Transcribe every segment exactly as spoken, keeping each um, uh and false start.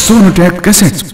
Sonotech Cassettes.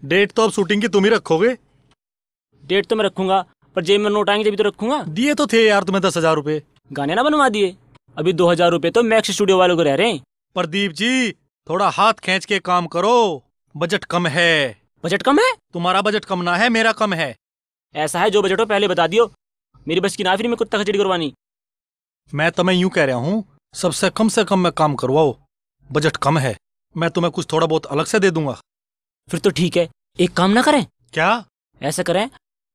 Date तो अब शूटिंग की तुम ही रखोगे। डेट तो मैं रखूंगा, पर जेब में नोट आएंगे जब तो रखूंगा। दिए तो थे यार तुम्हें दस हजार रुपए। गाने ना बनवा दिए। अभी दो हजार रुपए तो मैक्स स्टूडियो वालों को रह रहे हैं। प्रदीप जी, थोड़ा हाथ खींच के काम करो, बजट कम है। बजट कम है? तुम्हारा बजट कम ना है, मेरा कम है। ऐसा है, जो बजट हो पहले बता दियो। मेरी बस की ना फिर मैं कुत्ता खचड़ी करवानी। मैं तुम्हें यूं कह रहा हूं, सबसे कम से कम में काम करवाओ, बजट कम है, मैं तुम्हें कुछ थोड़ा बहुत अलग से दे दूंगा। फिर तो ठीक है, एक काम ना करें? क्या? ऐसा करें,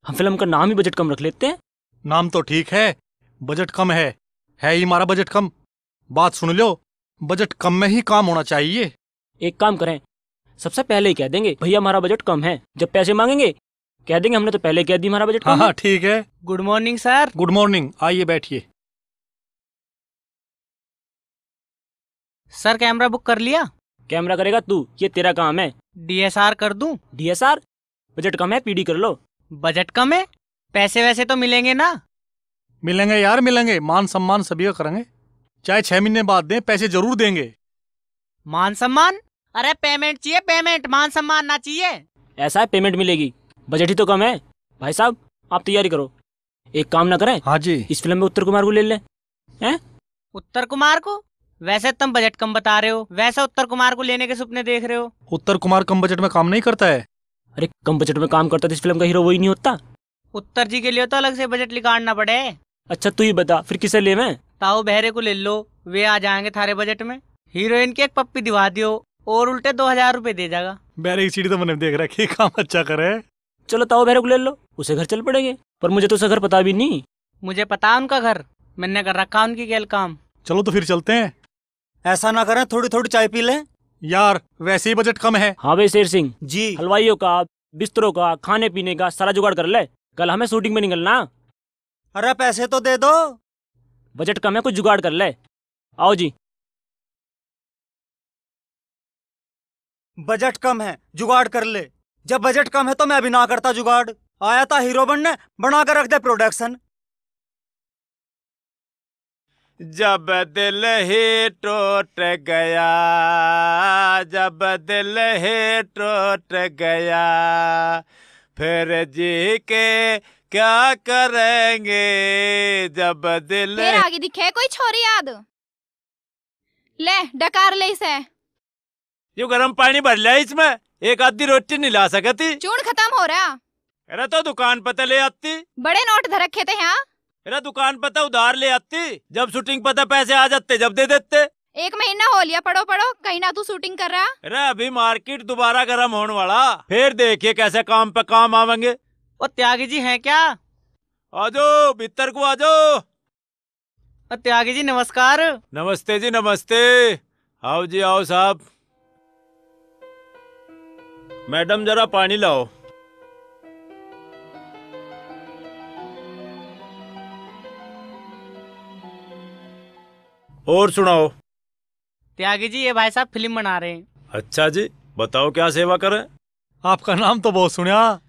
हम फिल्म का नाम ही बजट कम रख लेते हैं। नाम तो ठीक है, बजट कम है, है ही हमारा बजट कम। बात सुन लो, बजट कम में ही काम होना चाहिए। एक काम करें, सबसे पहले ही कह देंगे, "भैया, हमारा बजट कम है।" जब पैसे मांगेंगे, कह देंगे, "हमने तो पहले कह दी, हमारा बजट कम हाँ, है।" हाँ, ठीक है। Good morning sir. Good morning, आइए बैठिए। सर, कैमरा बुक कर लिया? कैमरा करेगा तू, ये तेरा काम है। डीएसआर कर दूं? डीएसआर? बजट कम है, पीडी कर लो। बजट कम है, पैसे वैसे तो मिलेंगे ना? मिलेंगे यार, मिलेंगे, मान सम्मान सभी का करेंगे, चाहे छह महीने बाद दें, पैसे जरूर देंगे। मान सम्मान? अरे पेमेंट चाहिए, पेमेंट, मान सम्मान ना चाहिए। ऐसा है, पेमेंट मिलेगी, बजट ही तो कम है। भाई साहब, आप तैयारी करो, एक काम ना करें? हाँ जी। इस फिल्म में उत्तर कुमार को ले ले। हैं? उत्तर कुमार को? वैसे तुम बजट कम बता रहे हो, वैसे उत्तर कुमार को लेने के सपने देख रहे हो। उत्तर कुमार कम बजट में काम नहीं करता है। अरे, कम बजट में काम करता तो इस फिल्म का हीरो वही नहीं होता। उत्तर जी के लिए तो अलग से बजट निकालना पड़े। अच्छा, तू ही बता, फिर किसे ले मैं? ताऊ बहरे को ले लो, वे आ जाएंगे थारे बजट में। हीरोइन की एक पप्पी दिवा दियो और उल्टे दो हजार रुपए दे जाएगा। बहरे की सीढ़ी तो मैंने देख रखी, काम अच्छा करे। चलो, ताऊ बहरे को ले लो, उसे घर चल पड़ेंगे। पर मुझे तो उसे घर पता भी नहीं। मुझे पता है उनका घर, मैंने कर रखा उनकी गैल काम। चलो तो फिर चलते हैं। ऐसा ना करें, थोड़ी थोड़ी चाय पी लें। यार, वैसे ही बजट कम है। हाँ भाई शेर सिंह जी। हलवाइयों का, बिस्तरों का, खाने पीने का सारा जुगाड़ कर ले, कल हमें शूटिंग में निकलना। अरे पैसे तो दे दो। बजट कम है, कुछ जुगाड़ कर ले। आओ जी। बजट कम है, जुगाड़ कर ले। जब बजट कम है तो मैं अभी ना करता जुगाड़। आया था हीरो बनने, बना कर रख दे प्रोडक्शन। जब दिल ही टूट गया, जब दिल ही टूट गया, फिर जी के क्या करेंगे जब दिल फिर आगे दिखे कोई छोरी याद। ले, डकार ले इसे। यो गरम पानी भर लिया इसमें, एक आधी रोटी नहीं ला सकती। चून खत्म हो रहा। अरे तो दुकान पे तो ले आती। बड़े नोट धर रखे थे यहाँ। अरे दुकान पे तो उधार ले आती, जब शूटिंग पे तो पैसे आ जाते जब दे देते। एक महीना हो लिया पड़ो पड़ो, कहीं ना तू शूटिंग कर रहा। अरे अभी मार्केट दोबारा गरम होने वाला, फिर देखिए कैसे काम पे काम आवेंगे। ओ त्यागी जी हैं क्या? आ जाओ, भीतर को आ जाओ। अ, त्यागी जी, नमस्कार। नमस्ते जी, नमस्ते। आओ जी, आओ साहब। मैडम, जरा पानी लाओ। और सुनाओ। त्यागी जी, ये भाई साहब फिल्म बना रहे हैं। अच्छा जी, बताओ क्या सेवा करें? आपका नाम तो बहुत सुना,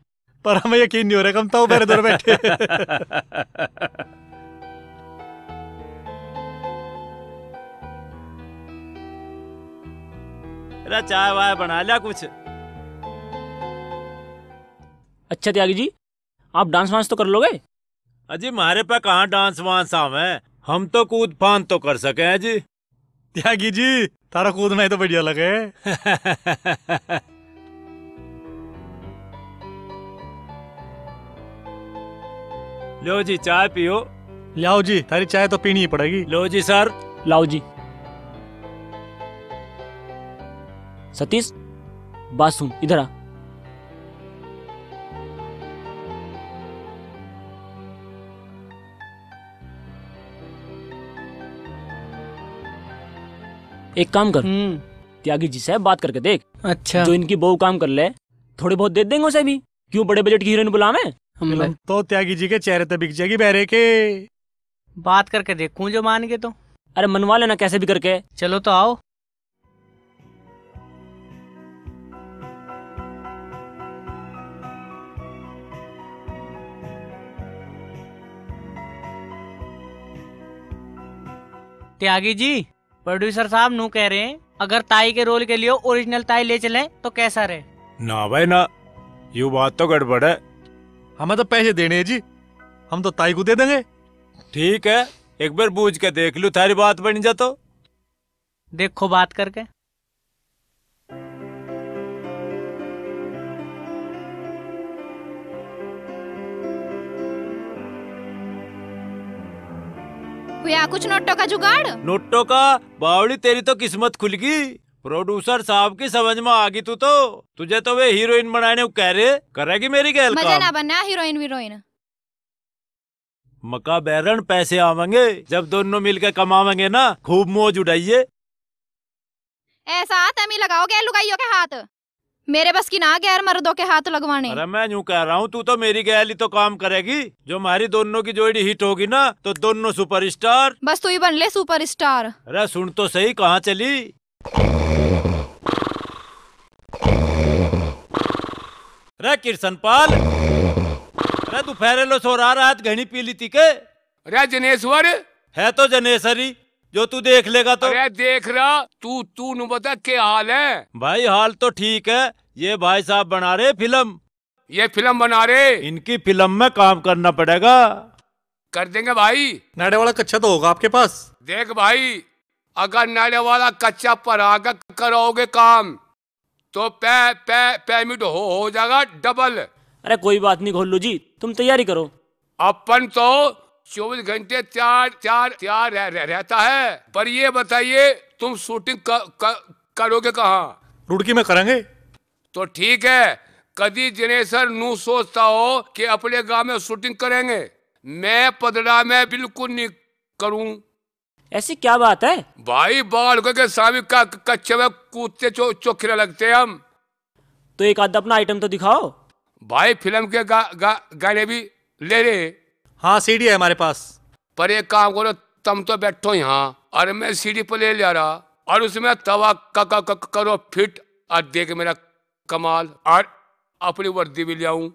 पर हमें यकीन नहीं हो रहा कि हम ताऊ बहरे इधर बैठे। अरे चाय वाय बना लिया कुछ। अच्छा त्यागी जी, आप डांस वांस तो कर लोगे? अजी, म्हारे पे कहाँ डांस वांस आवे, हम तो कूद फांद तो कर सके हैं जी। त्यागी जी, थारा कूदना ही तो बढ़िया लगे। लो जी, चाय पियो। लाओ जी, थारी चाय तो पीनी ही पड़ेगी। लो जी सर। लाओ जी। सतीश, बात सुन, इधर आ। एक काम कर, हम्म। त्यागी जी से बात करके देख। अच्छा। जो इनकी बहू काम कर ले, थोड़े बहुत दे देंगे उसे भी। क्यों, बड़े बजट की हीरोइन बुलावे? हम फिल्म तो त्यागी जी के चेहरे ते बिक जाएगी बहरे के। बात करके देखूं, जो मान गए तो। अरे, मनवा लेना कैसे भी करके। चलो तो आओ। त्यागी जी, प्रोड्यूसर साहब नू कह रहे हैं, अगर ताई के रोल के लिए ओरिजिनल ताई ले चलें तो कैसा रहे? ना भाई ना, यू बात तो गड़बड़ है। हमें तो पैसे देने हैं जी, हम तो ताई को दे देंगे। ठीक है, एक बार बूझ के देख लूं, थारी बात बन जा तो। देखो बात करके। हुआ कुछ नोटों का जुगाड़? नोटों का? बावली, तेरी तो किस्मत खुल गई। प्रोड्यूसर साहब की समझ में आ गई तू तो। तुझे तो वे हीरोइन बनाने को कह रहे, करेगी मेरी गैल मजे काम? ना बनना हीरोइन वीरोइन। मका बैरण, पैसे आवेंगे, जब दोनों मिलके कमावेंगे ना, खूब मौज उड़ाइए। ऐसा तमी लगाओ गैर लुगाइयों के हाथ। मेरे बस की ना गैर मर्दों के हाथ लगवाने। अरे मैं यूं कह रहा हूँ, तू तो मेरी गैल ही तो काम करेगी। जो हमारी दोनों की जोड़ी हिट होगी ना, तो दोनों सुपरस्टार। बस तू ही बन ले सुपरस्टार। अरे सुन तो सही, कहाँ चली? रे किरसनपाल, रे दोपहरे लो सो रहा, रात घणी पी ली थी के? रे जनेश्वर। है तो जनेश्वर ही, जो तू देख लेगा तो। अरे देख रहा, तू, तू नु बता के हाल है? भाई हाल तो ठीक है, ये भाई साहब बना रहे फिल्म। ये फिल्म बना रहे? इनकी फिल्म में काम करना पड़ेगा। कर देंगे भाई। नाड़े वाला कच्चा तो होगा आपके पास। देख भाई, अगर नाड़े वाला कच्चा पर आके कराओगे काम, तो पे, पे, पेमेंट हो, हो जाएगा डबल। अरे कोई बात नहीं घोलू जी, तुम तैयारी करो। अपन तो चौबीस घंटे तैयार, तैयार, तैयार रह, रह, रहता है, पर ये बताइए तुम शूटिंग क, क, करोगे कहाँ? रुड़की में करेंगे। तो ठीक है, कदी जनेसर नू सोचता हो कि अपने गांव में शूटिंग करेंगे, मैं पदड़ा में बिल्कुल नहीं करूं। ऐसी क्या बात है? भाई, बाल के, के सामी का, क-, कच्चे में कूदते चो-, चोखिरा लगते हम। तो एक आध अपना आइटम तो दिखाओ। भाई, फिल्म के गा-, गा-, गाने भी ले रहे। हाँ, सीडी है हमारे पास। पर एक काम करो, तुम तो बैठो यहाँ और मैं सीडी प्ले ले रहा और उसमें तवा क-, क-, क-, करो फिट और देख मेरा कमाल, और अपनी वर्दी भी ले आऊं।